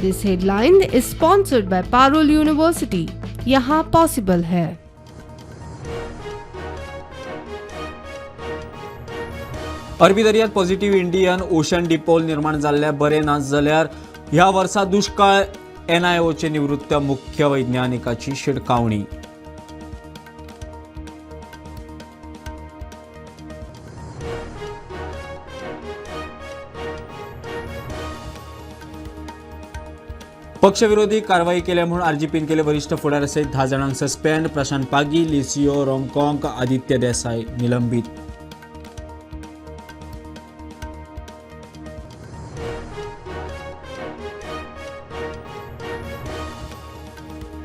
This headline is sponsored by Parul University. यहाँ possible है। अरबी दर्यांत पॉझिटिव्ह इंडियन ओशन डिपोल निर्माण जाल्ल्या बरें ना जाल्यार ह्या वर्सा दुश्काळ एनआयओचे निवृत्त मुख्य वैज्ञानिकाची शिडकावणी. पक्षविरोधी कारवाई केल्या म्हणून आरजीपीन केले वरिष्ठ फुडाऱ्यासहित 10 जाणांक सस्पेंड. प्रशांत पागी, लिसियो रोमकॉंक, आदित्य देसाय निलंबित.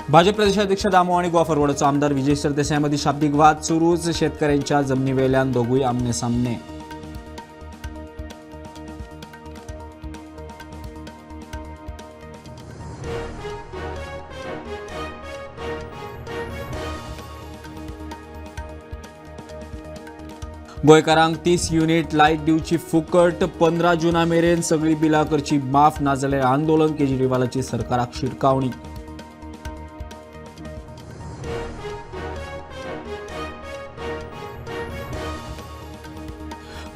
भाजप प्रदेशाध्यक्ष दामो आणि गोवा फॉरवर्डचो आमदार विजय सरदेसायांमध्ये शाब्दिक वाद सुरूच. शेतकऱ्यांच्या जमनीवेल्यान दोगूय आमने सामने. गोंयकारांक 30 युनिट लायट दिवची फुकट. 15 जुना मेरेन सगळी बिलां करची माफ, नाजाल्यार आंदोलन. केजरीवालाची सरकाराक शिटकावणी.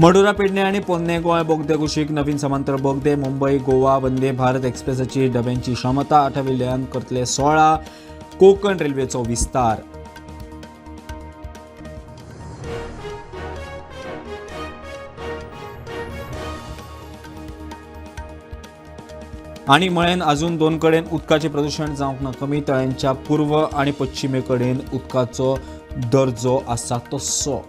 मडुरा पेडणे आणि पोन्ने गोंय बोगदे कुशीक नवीन समांतर बोगदे. मुंबई गोवा वंदे भारत एक्सप्रेसाची डब्यांची क्षमता 8 वेल्यान करतले 16. कोकण रेल्वेचो विस्तार. आणि मळेन अजून 2 कडेन उदकाचें प्रदूशण जावंक ना कमी. तळ्यांच्या पूर्व आणि पश्चिमेकडेन उदकाचो दर्जो आसा तस्सो.